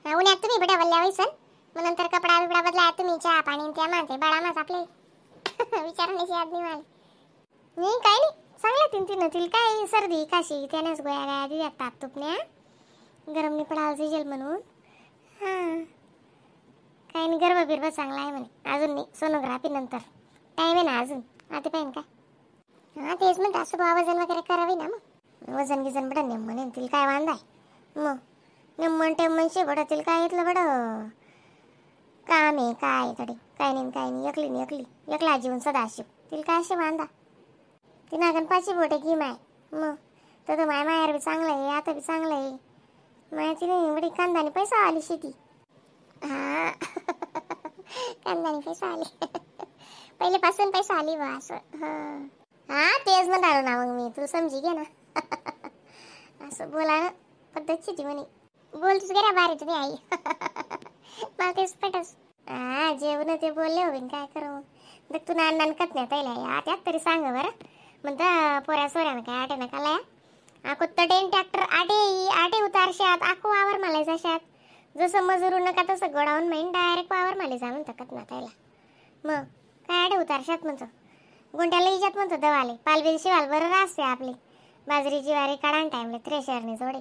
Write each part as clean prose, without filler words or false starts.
हा उन्हात तुम्ही बडा वल्ल्या वैसन मग नंतर कपडा बिपडा बदला तुम्ही चहा पाणी त्या माणते बाळा माझ आपले विचारण्याची याद नाही मला. नाही काय नाही चांगलं तीन तीन होतील काय सर्दी काशी त्यानेच गोळ्या गाया दिल्यात ताप तुपण्या गरम नाही पडाल जेल म्हणून. हां काय नाही गर्भ बिर्भ चांगला आहे म्हणे अजून नाही सोनोग्राफी नंतर टाईम आहे ना अजून आता पाहिजे काय. हां तेच म्हणते असं बा वजन वगैरे करावी ना मग वजन गिजन बडं नेम म्हणे तिला काय वांदा आहे मग निम्मन टेम्मन शे बडं तिला काय इथलं बडं काम आहे काय तरी काय नाही काय नाही एकली नाही एकली एकला जीवन सदाशिव तिला काय असे वांदा ती नागन पाचशे बोटे घे माय मग तर माय मायार बी चांगलं आहे आता बी चांगलं आहे माया तिने बडी कांदाने पैसा आली शेती. हा कांदाने पैसा आले पहिलेपासून पैसा आली बा असं. हां हां तेच म्हणालो ना मग मी तुला समजी घे ना असं बोला ना पद्धतची ती म्हणे बोलतीस गरा बारी तुम्ही आई मला तेच पटस. हा जेवण ते बोलले हो काय करू मग तू नान नानकत नाही तैला या त्यात तरी सांग बरं म्हणता पोऱ्या सोऱ्यानं काय आटे नका लाया आखो तटेन ट्रॅक्टर आटे आटे उतारशात आखो वावर माले जाशात जसं मजुरू नका तसं गोडाऊन माहीन डायरेक्ट वावर माले जा म्हणतं कत ना त्याला मग काय आटे उतारशात म्हणतो गुंट्याला इजात म्हणतो दवाले पालबील शिवाल बरं राहते आपली बाजरीची वारी काढा टाईमले थ्रेशरने जोडे.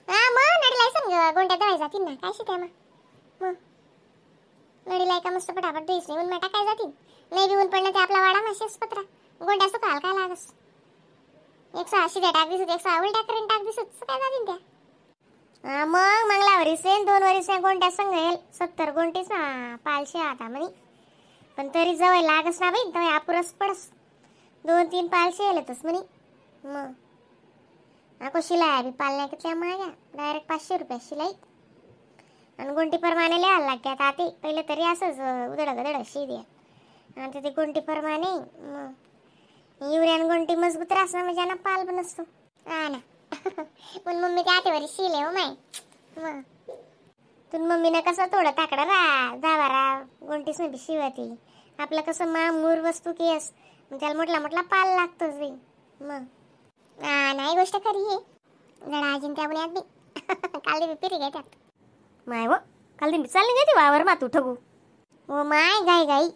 हा मग नडीला सांग गोंट्या दवाई जातील ना काय शिकाय मग मग नडीला एका मस्त पटापट दुईस नाही ऊन टाकाय जातील नाही बी ऊन पडलं ते आपला वाडा ना शेसपत्रा गोंड्या सुकाल काय लागस एक सहा शिद्या टाक दिसत एक सहा उलट्या करून टाक दिसत काय जातील त्या. हा मग मंगला वरीस दोन वरीस गोंट्या संग येईल 70 गोंटीच ना पालशे आता म्हणे पण तरी जवळ लागस ना बाई तवय अपुरस पडस 2-3 पालशे येलतच म्हणे मग आको शिलाई बी पालण्या कितल्या माग्या डायरेक्ट 500 रुपये शिलाई आणि गुंटी परमाने लिहायला लागत्यात आते पहिले तरी असंच उदड गदड शी द्या आणि ते गुंटी परमाने मग युरियान गुंटी मजबूत राहस ना म्हणजे ना पाल पण असतो. हा ना पण मम्मी त्या आतेवरी शिले हो माय मग तुन मम्मीनं कसं थोडं ताकडं रा 10-12 गुंटीच नाही शिवती आपलं कसं मा मूर वस्तू केस मग त्याला मोठला मोठला पाल लागतोच बाई मग. हा नाही गोष्ट खरी आहे जरा अजिंक्य त्या पुण्यात बी काल बी पिरी घेतात माय व काल दिन चालली गेली वावर मा तू ठगू. हो माय गाई गाई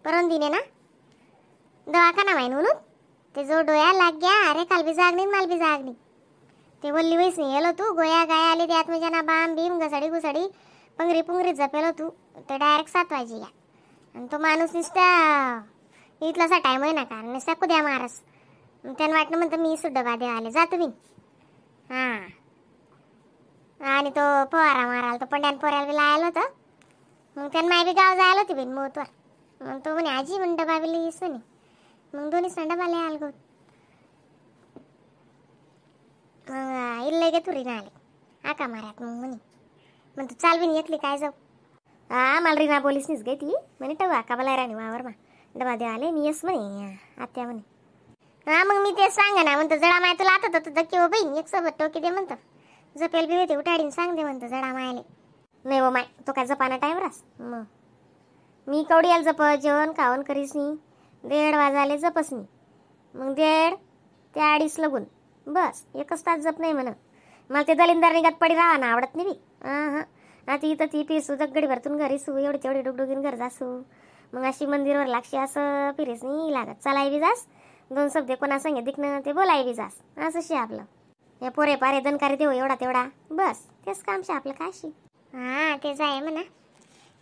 परम दिने ना दवाखाना माय म्हणून ते जो डोया लाग गया अरे काल बी जाग नाही माल बी जाग नाही ते वल्ली वैस नाही येलो तू गोया गाया आली त्यात म्हणजे ना बाम भीम घसडी घुसडी पंगरी पुंगरी जपेलो तू ते डायरेक्ट 7 वाजे या आणि तो माणूस नुसता इथलासा टाईम आहे ना कारण नुसता कुद्या मारस मग त्यानं वाटलं म्हणतं मी सुद्धा डबा देवाले जा तुम्ही. हां आणि तो फवारा मारायला तो पंड्यान पोऱ्याला बी लायला होतं मग त्यानं माय बी गाव जायला होती बिन मोतवर मग तो म्हणे आजी म्हण डबा बी लिहिस म्हणे मग दोन्ही सण डबा लिहायला गो मग इल्ले गे तुरी ना आले आका माऱ्यात मग म्हणे मग तू चाल बिन एकली काय जाऊ. हा मला रीना बोलीस नाहीच गे ती म्हणे टव आका मला राणी वावर मा डबा देवाले मी येस म्हणे आत्या म्हणे. हा मग मी ते सांग ना म्हणतो जडा माय तुला आता तर धक्की हो बहीण एक सोबत टोकी दे म्हणतो जपेल बी होती उठाडीन सांग दे म्हणतो जडा मायले. नाही हो माय तो काय जपाना टाईम रास मग मी कवडी याला जप जेवण खावण करीस नाही 1:30 वाजाले जपस नाही मग 1:30 ते 2:30 लगून बस एकच तास जप नाही म्हणा मला ते दलिंदर निघात पडी राहा ना आवडत नाही बी. हां आता इथं ती पिसू दगडी भरतून घरी सू एवढी तेवढी डुगडुगीन घर जासू मग अशी मंदिरवर लागशी असं फिरीस नाही लागत चालाय बी जास दोन शब्द कोणा संगे दिखणं ते बोलाय बी जास असं शे आपलं या पोरे पारे दनकारी देऊ एवढा तेवढा बस तेच काम शे आपलं काय शी. हां तेच आहे म्हणा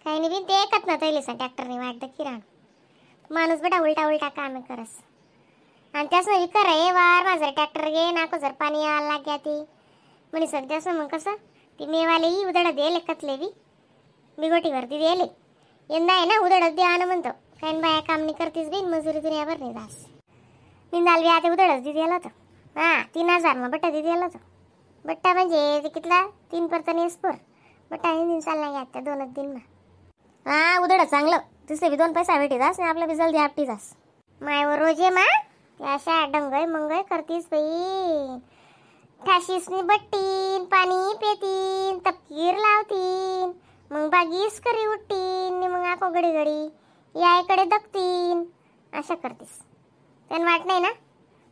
काही नाही बी ते एकत ना तैलेसा ट्रॅक्टरने वाटतं किराण माणूस बडा उलटा उलटा काम करस आणि त्यास कर रे वार माझं ट्रॅक्टर घे नाको जर पाणी यायला लाग्या ती म्हणे सर त्यास मग कसं ती मेवाले उदड देले कतले बी बिगोटीवरती देले यंदा आहे ना उदडच द्या ना म्हणतो काही बाया काम नाही करतीस बी मजुरी दुनियाभर नाही जास निंदाल बी आता उदडच दी दिलं होतं. हां 3000 मग बट्टा दी दिलं होतं बट्टा म्हणजे ते कितला 3 परत एसपोर बट्टा दिन चालला घ्या त्या 2 दिन मग. हा उदड चांगलं तिसले बी 2 पैसा भेटी जास आणि आपलं बी जल्दी आपटी जास. मायवर रोज ये मा ते अशा डंगय मंगय करतीस बाई ठाशीसनी बट्टीन पाणी पेतीन तपकीर लावतीन मग बागीस करी उठतीन मग आको घडी घडी यायकडे दखतीन अशा करतीस त्यांना वाट नाही ना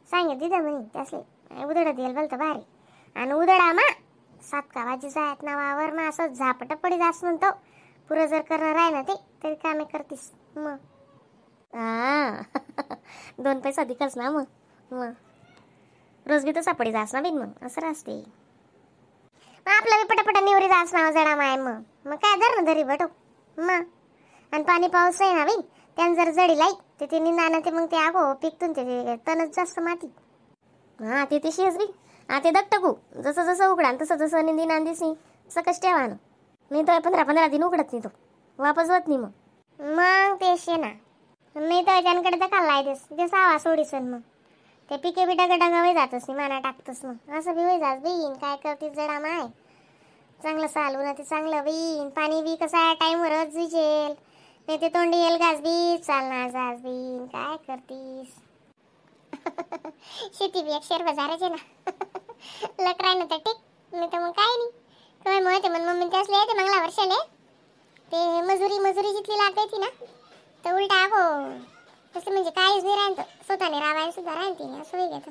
सांगितलं तिथं म्हणे त्यासले उदड देईल बोलतं भारी आणि उदडा मा 7 का वाजी जायत ना वावर मा असं झापट पडी जास म्हणतो. पुरं जर करणार आहे ना ते तरी कामे करतीस मग. हा 2 पैसा अधिकच ना मग. मग रोज बी तसा पडी जास ना बिन मग असं राहते. मग आपलं बी पटापटा निवरी जास ना जडा माय मग. मग काय धर ना धरी बटो मग. आणि पाणी पाऊस आहे ना बिन त्यानं जर जडी लाई ते ते निंदाना ते मग ते आगो पिकतून ते तणच जास्त माती. हा ते तशीच बी. हा ते दट्टकू जसं जसं उघडा तसं तसं निंदी नांदीस नाही तसं कष्ट ठेवा ना. नाही तर 15-15 दिन उघडत नाही तो वापस होत नाही मग. मग ते शे ना नाही तर त्यांकडे तर खाल्लाय दिस ते सावा सोडीसन मग ते पिके बी डग डग होई जातच नाही माना टाकतस मग असं बी होई जात बीन. काय करतीस जडा माय चांगलं चालू ना ते चांगलं बीन. पाणी बी कसं आहे टाईमवरच जुजेल नाही ते तोंडी येईल घास बी चालणार जास बीन. काय करतीस शेती बी एक शेर बाजाराचे ना लकराय ना तर ठीक नाही तर मग काय नाही. काय मग ते मग मम्मी त्यासले येते मागल्या वर्षाले ते मजुरी मजुरी जिथली लागायची ना तर उलटा हो तसं म्हणजे काहीच नाही राहत स्वतःने रावायला सुद्धा राहते असं होई घेतं.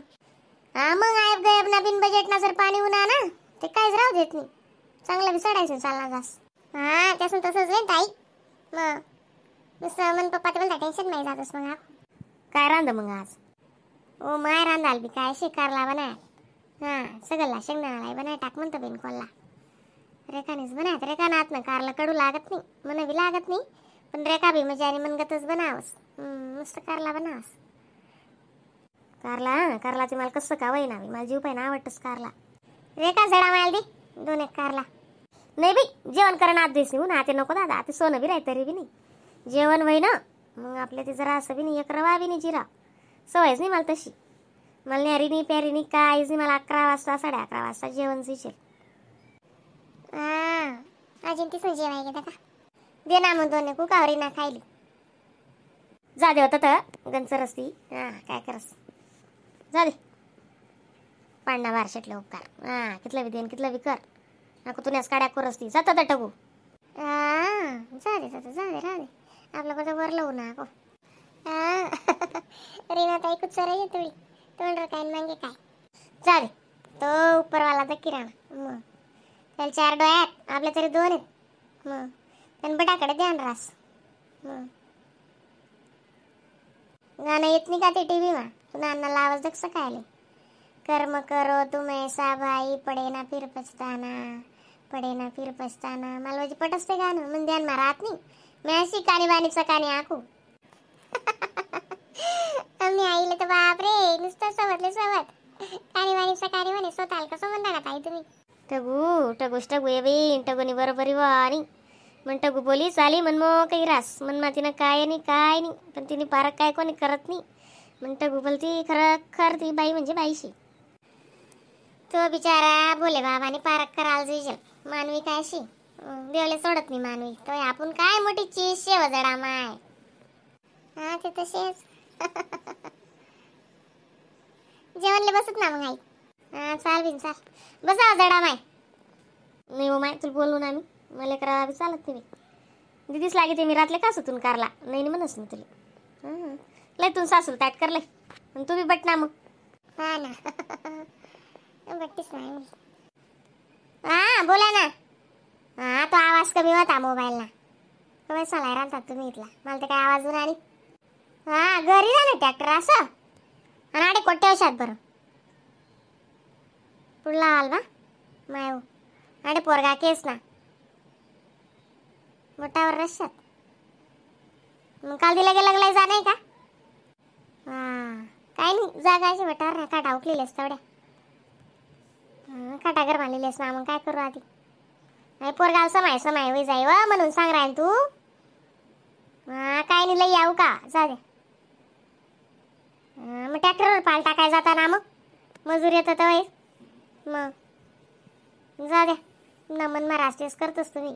हा मग आयब गायब ना बिन बजेट ना जर पाणी उन्हा ना ते काहीच राहू देत नाही. चांगलं बी सडायचं चालणार जास. हा त्यासून तसंच होईल ताई. मग नुसतं मन पप्पा ते म्हणता टेन्शन नाही जातच मग. काय रांध मग आज? ओ my रांधाल बी काय शिकारला बनाय. हा सगळं शेंगदाणाला बनाय टाक म्हणतो बिन कोल्हा रेखानेच बनाय. रेखा नात ना कारला कडू लागत नाही मन बी लागत नाही पण रेखा बी म्हणजे आणि मनगतच बनावस मस्त कारला बनावस. कारला कारला ते मला कसं का वय ना मला जीव पाहिजे आवडतंच कारला. रेखा जडा माल दे 2 एक कारला. नाही बाई जेवण करणं आत देस नाही आता नको दादा आता सोनं बी राही तरी बी नाही जेवण होई ना मग आपल्या ते जरा असं बी नाही एक रवा बी नाही जिरा सवयच नाही मला तशी. मला न्यारी नाही प्यारी नाही काहीच नाही. मला 11 वाजता 11:30 वाजता जेवण जायचे. हा अजून तिथून जेवाय घेता का दे ना मग 2 कुकावरी ना खायली जा दे होता तर गंचर असती. हा काय करस जा दे पांडा बार शेटले उपकार. हा कितलं बी then कितलं बी कर नको तुन्यास काड्या कर असती जाता तर टगू. हा जा दे जाते जा दे राहू दे आपलं कुठं वर लावू ना को. हा रीना ताई कुचर थोडी तोंडर काय मागे काय जा दे तो उपरवाला तर किराणा मग त्याला 4 डोळ्यात आपल्या तरी 2 आहेत मग त्यानं बटाकडे ध्यान रास मग. गाणं येत नाही का ते टी व्ही मा तुला अन्नाला आवाज दक्ष कायले. कर्म करो तुम ऐसा भाई पडे ना फिर पछताना पडे ना फिर पछताना. मला म्हणजे पट असते गाणं मन ध्यान मा राहत नाही. मी अशी कानी बाणीचा कानी आखू आम्ही आईला तर बापरे नुसतं सवतले सवत कानी बाणीचा कानी म्हणे स्वतःला कसं म्हणता का ताई तुम्ही. टगू टगूच टगू ये बाई टगूनी बरोबरी वाणी मन टगू बोली चाली मन मग काही रास मन मा तिनं काय नाही काय नाही पण तिने पारक काय कोणी करत नाही. मन टगू बोलती खरं खर ती बाई म्हणजे बाईशी. तो बिचारा बोले बाबाने पारक करायला जाईल मानवी काय अशी देवले सोडत नाही मानवी तो आपण काय मोठी चीज शेव जडा माय. हा ते तसेच जेवणले बसत ना मग आई. हा चाल बिन चाल बसा जडा माय. नाही हो माय तुला बोलू ना मी मला करावा बी चालत नाही दिदीच लागे ते मी रातले का सुतून कारला नाही नाही म्हणस नाही तुला. हां लय तू सासूल ताट करले आणि तू बी बट ना मग. हा ना बट्टीच नाही. हा बोला ना. हा तो आवाज कमी होता मोबाईलला कमी सलाय राहतात तुम्ही इथला मला तर काय आवाज आणि. हा घरी जा ना ट्रॅक्टर असं आणि आडे कोट्या वशात बरं पुढला आल बा माय हो आडे पोरगा केस ना बोटावर रश्यात मग काल दिला गेला लागलाय जा नाही का. हा काय नाही जागायची बोटावर ना काटा उकलेलेस तेवढ्या काटागर मारलेलेस ना मग काय करू आधी. नाही पोरगाव समाय समाय वय जाई व म्हणून सांग राहील तू. हा काय नाही लई याऊ का जा दे. मग ट्रॅक्टरवर पाल टाकाय जाता ना मग मजूर येतात वय मग जा द्या ना मन मारास्तेच करतोस तुम्ही.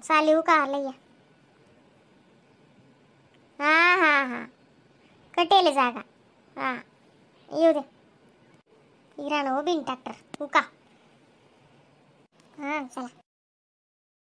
चालेल का लई या. हा हा हा कटेले जागा हा येऊ दे इराण हो बिन ट्रॅक्टर उका. हां चला.